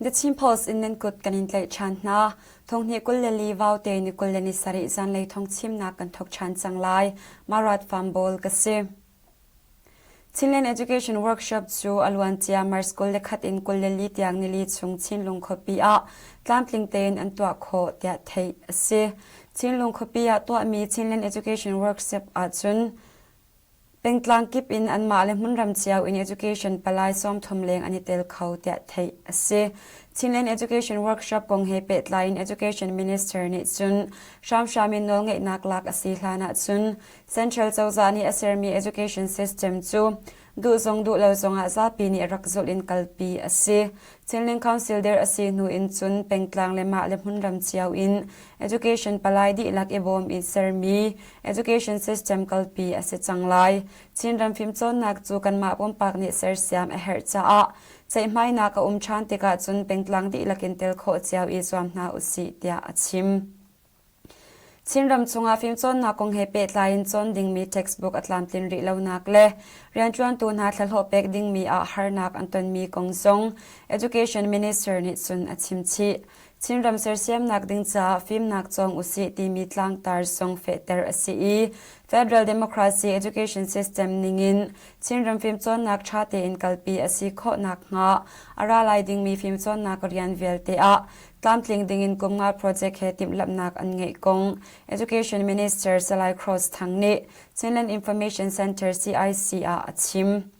The Chin Post in nan kut kan in tlaih ṭhan hna. Thonghnih 24 vaute ni 27 zanlei thawngchimnak kan thawk ṭhan cang lai. Marat Farm ka si. Chinland Education Workshop cu a luancia March 21 in 24 tiang nili chung Chinlung khuapi ah tlamtling tein an tuah khawh tiah theih a si. Chinlung khuapi ah tuahmi Chinland Education Workshop ahcun Pengtlang kip in anmah le hmunram cio in education palai 30 leng an i tel kho tiah theih a si. Chinland Education Workshop kong he pehtlai in Education Minister nih cun hramhram in nawlngeihnak lak a si hlan ahcun Central cozah nih a sermi education system cu duh zong duh lo zongah zapi nih rak zulh in kalpi a si. Chinland Council der a si hnu in cun pengtlang le mah le hmunram cio in education palai dihlak i bawm in sermi education system kalpi a si cang lai. Chinram fimcawnnak cu kanmah pumpak nih sersiam a herh caah ceihmainak a um ṭhan tikah cun pengtlang dihlak in tel khawh cio i zuam hna usih tiah a chim. Chinram chungah fimcawnnak kong he pehtlai in cawn dingmi textbook a tlamtlin rih lonak le rianṭuantu hna thlahlawh pek dingmi ah harnak an tonmi kong zong Education Minister nih cun a chimchih. Chinram sersiamnak ding caah fimnak cawng usih timi tlangtar zong fehter a si i Federal Democracy Education System ningin Chinram fimcawnnak ṭha tein kalpi a si khawh nakhnga a ra lai dingmi fimcawnnak rian vialte ah Tlamtling dingin kum nga project he timhlamhnak an ngeih kong Education Minister Salai Cross Thang nih Chinland Information Center CIC ah a chim.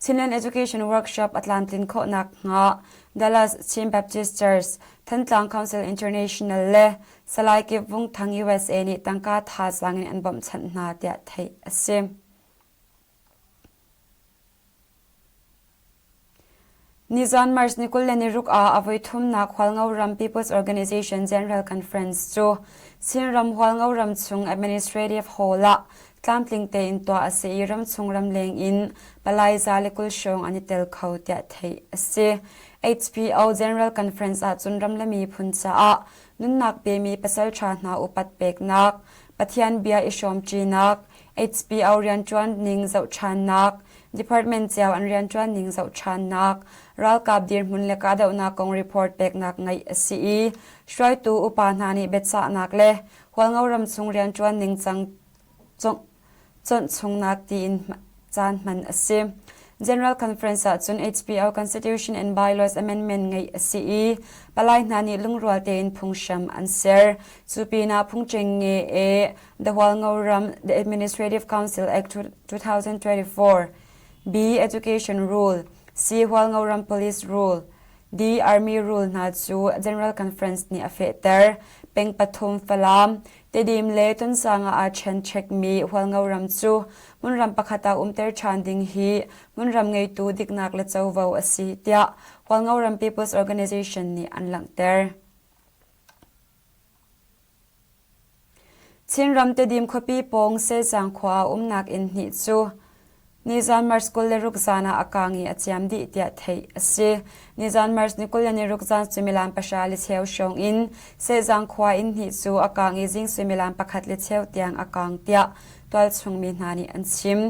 Chinland Education Workshop a tlamtlin khawh nakhnga Dallas Chin Baptist Church, Thantlang Council International le Salai Kip Vung Thang USA nih tangka thazaang in an bawmhchanh hna tiah theih a si. Nizaan March ni 26 ah a voithumnak Hualngo ram People's Organization General Conference cu Chinram Hualngo ram chung Administrative Hall ah tlamtling tein tuah a si i ramchung ramleng in palai za le 20 hrawng an i tel kho tiah theih a si. HPO General Conference ahcun ram le miphun caah nunnak pemi pasalṭha hna upat peknak, Pathian bia i hrawmṭinak, HPO rianṭuan ning zohṭhannak, department cio an rianṭuan ning zohṭhannak, ralkap dirhmun le kahdohnak kong report peknak ngeih a si i hruaitu upa hna nih biachahnak le Hualngo ram chung rianṭuan ningcang conh chungnak tiin caan hman a si. General Conference ah cun HPO Constitution and Bylaws Amendment ngeih a si i palai hna nih lungrual tein phunghram an ser. Cu pinah phungcheng nge e The Hualngo Ram The Administrative Council Act 2024 B. Education Rule C. Hualngo Ram Police Rule D. Army Rule hna cu General Conference nih a fehter. Peng pathum Falam, Tedim le Tunsang ah aa ṭhenṭhekmi Hualngo ram cu hmunram pakhat ah umter ṭhan ding hi hmunram ngeitu diknak le covo a si tiah Hualngo ram People's Organization nih an langhter. Chinram Tedim khuapi pawng Sehzang khua ah umnak inn hnih cu nizan March 26 zan ah a kaang i a ciam dih tiah theih a si. Nizan March ni 26 zan suimilam pahra le cheu hrawng in Sehzang khua inn hnih cu a kaang i zing suimilam pakhat le cheu tiang a kaang tiah tualchung mi hna nih an chim.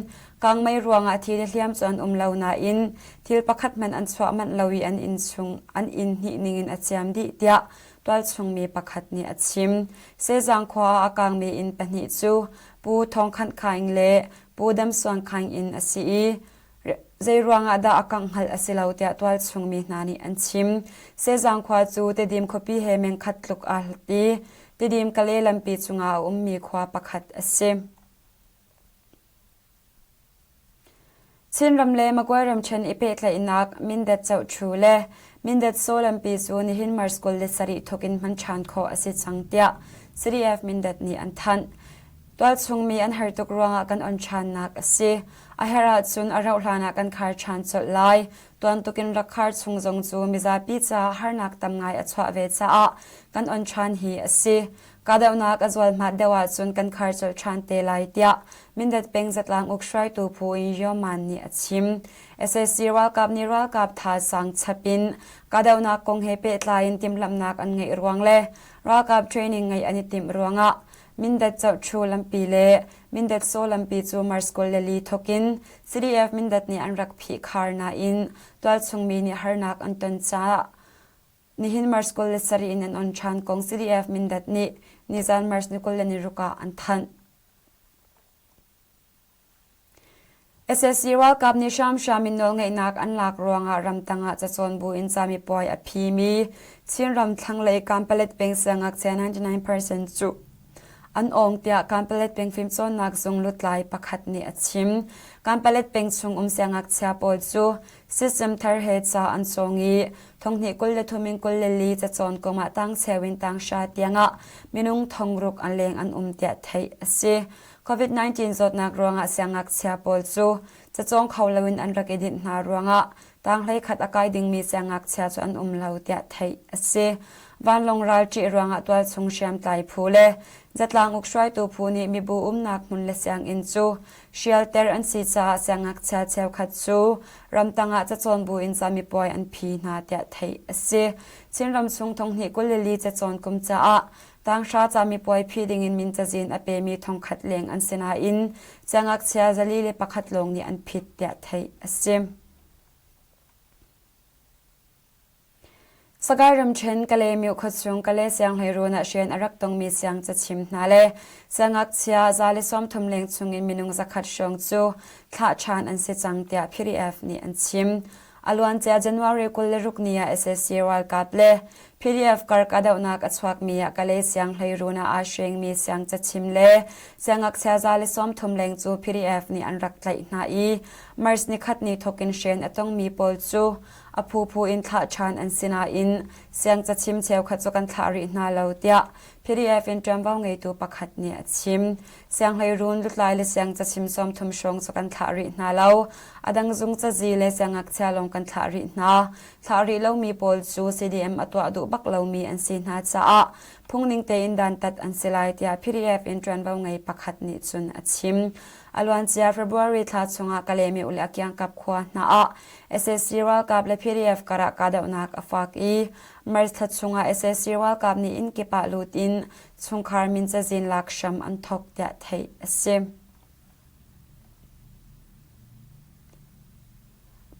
Kangmei ruangah thi le hliam cu an um lo nain thil pakhat hmanh an chuah manh lo i an inn chung an inn hnih ningin a ciam dih tiah tualchung mi pakhat nih a chim. Sehzang khua ah a kaangmi inn pahnih cu Pu Thawng Khanh Khaing le Pu Dam Suan Khaing inn a si i zeiruang ah dah a kangh hngalh a si lo tiah tualchung mi hna nih an chim. Sehzang khua cu Tedim khuapi he meng khat tluk aa hlat i Tedim Kale lampi cungah a ummi khua pakhat a si. Chinram le Magway ramṭhen i pehtlaihnak Mindat Cohṭhu le Mindat Saw lampi cu nihin March 27 thawk in hman ṭhan khawh a si cang tiah CDF Mindat nih an thanh. Tualchung mi an har tuk ruangah kan on ṭhannak a si. A herh ahcun a rauh hlan ah kan khar ṭhan colh lai. Tuan tuk in rak khar chung zong cu mizapi caah harnak tam ngai a chuah ve caah kan on ṭhan hi a si. Kahdohnak a zualhmat deuh ahcun kan khar colh ṭhan te lai tiah Mindat peng zatlang uk hruaitu phu in Yoman nih a chim. Sac ralkap nih ralkap thazaang chap in kahdohnak kong he pehtlai in timhlamhnak an ngeih ruang le ralkap training ngeih an i timh ruangah Mindat Cohṭhu lampi le Mindat Saw lampi cu March 24 thawk in CDF Mindat nih an rak phihkhar nain tualchung mi nih harnak an ton caah. Nihin March 27 in an on ṭhan kong CDF Mindat nih nizan March ni 26 ah an thanh. Sac ralkap nih hramhram in nawlngeihnak an lak ruangah ramtang ah cacawn buin camipuai a phimi Chinram thlanglei Kanpalet peng siangngakchia 99% cu an awng tiah Kanpalet peng fimcawnnak zung lutlai pakhat nih a chim. Kanpalet peng chung um siangngakchia pawl cu system thar he ca an cawng i thonghnih 23 in 24 cacawn kum ah tangcheu in tanghra tiangah minung thongruk an leng an um tiah theih a si. COVID-19 zawtnak ruangah siangngakchia pawl cu cacawng kho loin an rak i dinh hna ruangah tanghlei khat a kai dingmi siangngakchia cu an um lo tiah theih a si. Vanlawng ral ṭih ruangah tualchung hriamtlai phu le zatlang uk hruaitu phu nih mibu umnak hmun le sianginn cu hrialter an si caah siangngakchia cheukhat cu ramtang ah cacawn bu in camipuai an phi hna tiah theih a si. Chinram chung thonghnih 24 cacawn kum caah Tanghra camipuai phi dingin min cazin a pemi thongkhat leng an si nain siangngakchia 401 lawng nih an phit tiah theih a si. Sagaing ramṭhen Kalaymyo khuachung Kalay sianghleiruun ah rian a rak tongmi siang cachim hna le siangngakchia 130 leng chungin minung zakhat hrawng cu thlah ṭhan an si cang tiah PDF nih an chim. A luancia January 26 ni ah sac ralkap le PDF kar kahdohnak a chuakmi ah Kalay sianghleiruun ah aa hrengmi siang cachim le siangngakchia 130 leng cu PDF nih an rak tlaih hna i March nikhat ni thawkin hren a tongmi pawl cu a phuphu in thlah ṭhan an si nain siang cachim cheukhat cu kan thlah rih hna lo tiah PDF in ṭuanvo ngeitu pakhat nih a chim. Sianghleiruun lutlai le siang cachim 30 hrawng cu kan thlah rih hna lo. A dang zung cazi le siangngakchia lawng kan thlah rih hna. Thlah rih lomi pawl cu CDM a tuah duh bak lomi an si hna caah phungning tein dantat an si lai tiah PDF in ṭuanvo ngei pakhat nih cun a chim. A luancia February thla chungah Kalaymyo le a kiangkap khua hna ah sac ralkap le PDF karah kahdohnak a fak i March thla chungah sac ralkap nih inn kip ah lut in chungkhar min cazin lak hram an thawk tiah theih a si.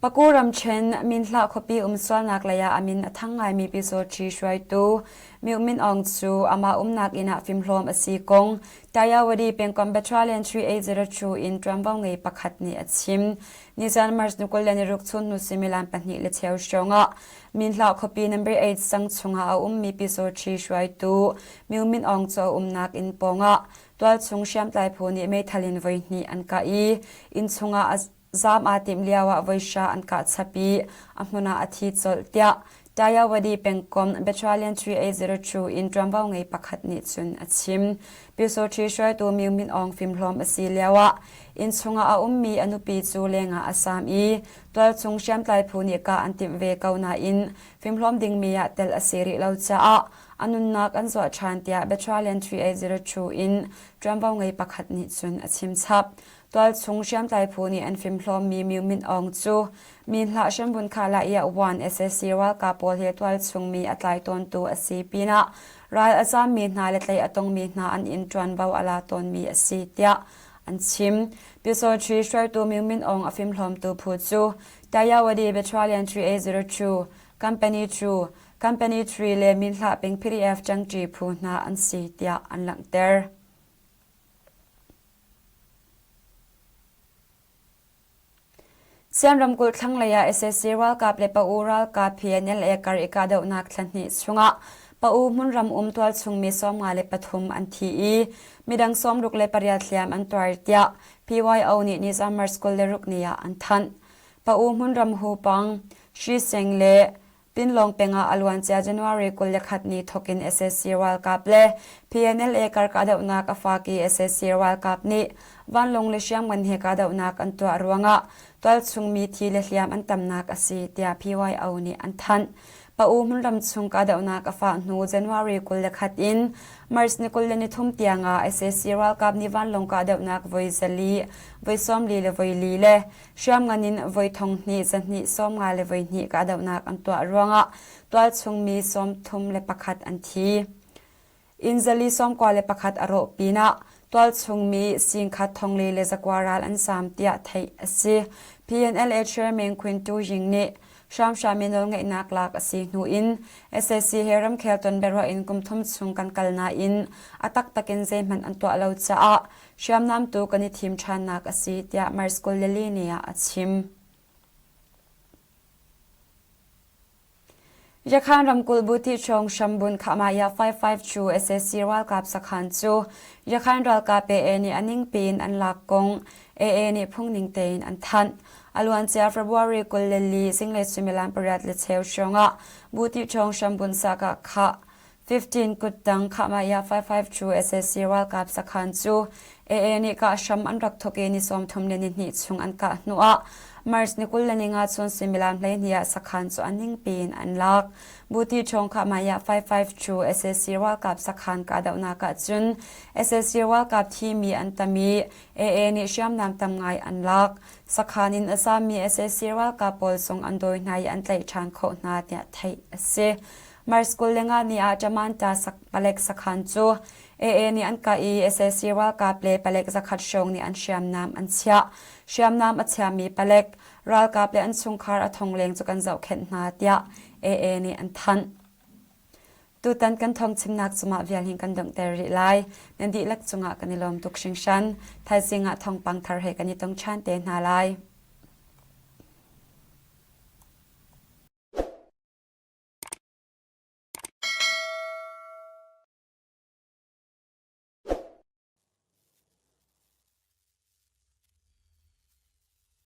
Paku ramṭhen Minhlah khuapi um sualnak lei ah a min a thang ngaimi Pyusawṭhi hruaitu Myo Min Aung cu amah umnak inn ah fimhlawm a si kong Tayawadi pengkomh Battalion 3802 in ṭuanvo ngei pakhat nih a chim. Nizan March ni 26 chun hnu suimilam pahnih le cheu hrawng ah Minhlah khuapi number 8 sang chungah a ummi Pyusawṭhi hruaitu Myo Min Aung cu a umnak inn pawngah tualchung hriamtlai phu nih meithal in voihnih an kah i inn chungah a zaam aa timh lioah voihra an kah chap i a hmun ah a thi colh tiah Tayawadi pengkomh Battalion 3802 in ṭuanvo ngei pakhat nih cun a chim. Pyusawṭhi hruaitu Myo Min Aung fimhlawm a si lioah inn chungah a ummi a nupi cu lengah a saam i tualchung hriamtlai phu nih kah an timh ve ko nain fimhlawm dingmi ah tel a si rih lo caah a nunnak an zuah ṭhan tiah Battalion 3802 in ṭuanvo ngei pakhat nih cun a chim chap. Tualchung hriamtlai phu nih an fimhlawmmi Myo Min Aung cu mi hlah hrembun kha iah wan sac ralkap pawl he tualchung mi a tlai tawntu a si pinah ral a zaammi hna le tlaih a tongmi hna an inn ṭuanvo a la tawnmi a si tiah an chim. Pyusawṭhi hruaitu Myo Min Aung a fimhlawmtu phu cu Tayawadi Battalion 3802, Company 2, Company 3 le Minhlah peng PDF ṭangṭi phu hna an si tiah an langhter. Sian ramkulh thlanglei ah sac ralkap le Pa-U ralkap hi NLA kar i kahdohnak thla hnih chungah Pa-U hmunram um tualchung mi 53 an thi i midang 68 hliam an tuar tiah PYO nih nizan March 26 ni ah an thanh. Pa-U hmunram Hupang, Hriseng le Pinlawng peng ah a luancia January 21 ni thawk in sac ralkap le PNLA kar kahdohnak a fak i sac ralkap nih vanlawng le hriamngan he kahdohnak an tuah ruangah tualchung mi thi le hliam an tamnak a si tiah PYO nih an thanh. Pa-U hmunram chung kahdohnak a fah hnu January 21 in March ni 23 tiang ah sac ralkap nih vanlawng kahdohnak voi zali, voi sawmli le voi li le Hriamngan in voi thong hnih zahnih 50 le voi hnih kahdohnak an tuah ruangah tualchung mi 31 an thi. Inn zali 91 a rawh pinah tualchung mi singkhat thongli le zakua ral an saam tiah theih a si. PNLA chairman Quinn Tu Ying nih. Hramhram in nawlngeihnak lak a si hnu in sac he ramkhel tonbiaruah in kum thum chung kan kal nain a taktak in zeihmanh an tuah lo caah hriamnam tu kan i thim ṭhannak a si tiah March 24 ni ah a chim. Yakhan ramkulh Buti Chong Shambun Khahmaya 552 sac ralkap sakhan cu Yakhan ralkap AA nih a ningpi in an lak kong AA nih phungning tein an thanh. A luancia February 24 zinglei suimilam pariat le cheu hrawngah Buti Chong Shambun sakah khah 15 kuttang Khahmaya 552 sac ralkap sakhan cu AA nih kah hram an rak thawk i ni 32 chung an kah hnuah March ni 25 chun suimilam 12 ah sakhan cu a ningpi in an lak. Buti ṭhawng Khahmaya 552 sac ralkap sakhan kahdohnak ah cun sac ralkap thimi an tam i AA nih hriamnam tam ngai an lak. Sakhan in a zammi sac ralkap pawl zong an dawi hna i an tlaih ṭhan khawh hna tiah theih a si. March 25 ni ah Jamanta palek sakhan cu AA nih an kah i sac ralkap le palek zakhat hrawng nih an hriamnam an chiah. Hriamnam a chiami palek, ralkap le an chungkhar a thong leng cu kan zohkhenh hna tiah AA nih an thanh. Tutan kan thawngchimnak cungah vial hin kan donghter rih lai. Nan dihlak cungah kan i lawm tuk hringhran. Thaizing ah thawngpang thar he kan i tong ṭhan te hna lai.